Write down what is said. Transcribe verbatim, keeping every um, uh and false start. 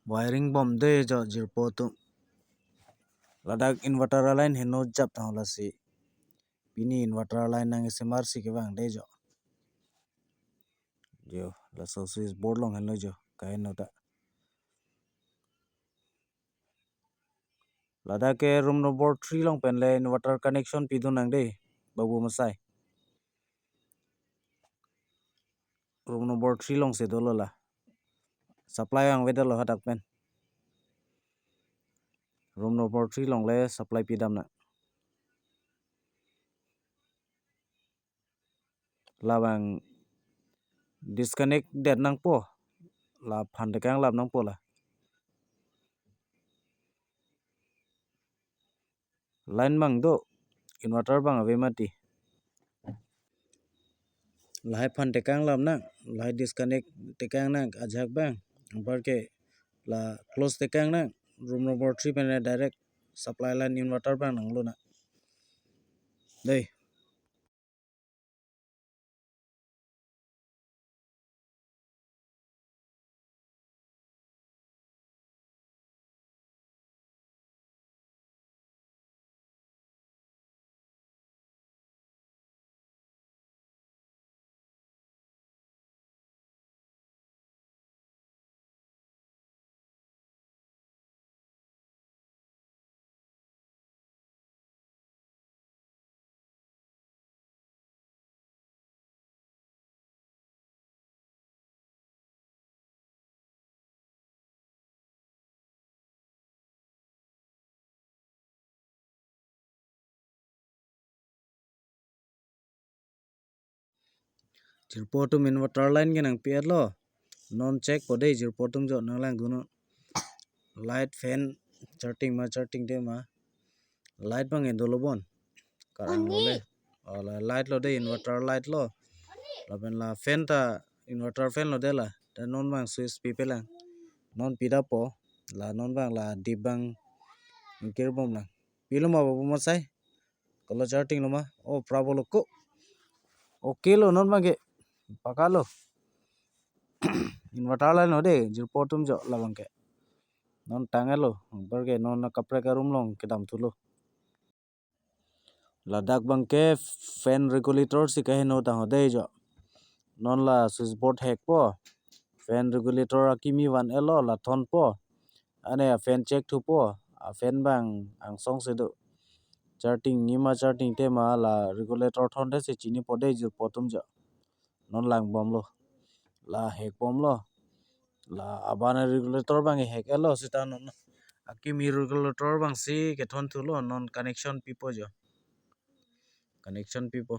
Wiring bom de jo jirpo atum. Ladak inverter line heno jap tang lasi. Pini inverter line nang S M R si kevang de jo. Jo, laso switch board along henlo jo, kaheno ta. Ladak ke room number three along pen le inverter connection pidun nang de, Babu Masai. Room number three along si dolo la. Supply vangvedetlo hadak pen. Room number three along le supply pidam nang. Labang disconnect det nangpo. Laphan tekang lap nangpo la. Line bang do, inverter bang ave mati. Lahai phan tekang lap nang, lahai disconnect tekang nang ajak bang. Anparke la close tekang nang, room number three pen direct supply line inverter bang nanglo nang. Dei. Jirpo atum inverter line ke nangpi-etlo. Non check po dei jirpo atum jo, nanglang dunnon. Light, fan charting ma charting te ma. Light bang ke dolo bon. Karang lo le. Oh, la light lo dei, inverter light lo. Lapen la fan ta inverter fan lo dei la. Ta non bang switch pipe lang. Non pida po. La non bang la dip bang ingkir bom lang. Pilo ma Babu Masai? Kolo charting lo ma? Oh, prabo lo ko. Okay lo non bang ke. Paka lo. Inverter line lo dei, jirpo atum jo labang ke. Non tang-etlo, anparke non kaprek arum along kedam thulo. Ladak bang ke fan regulator si kaheno tang ho dei jo. Non la switch board hack po. Fan regulator akimi van-etlo, la thon po. Ane a fan check thu po. A fan bang angsong si do. Charting nima charting te ma la regulator thon te si chini po dei jirpo atum jo. Non lang bomlo. La hack bomlo. La abana regulator bang hack-etlo seta non. Akimi regulator bang si kethon thulo, non connection pipo jo. Connection pipo.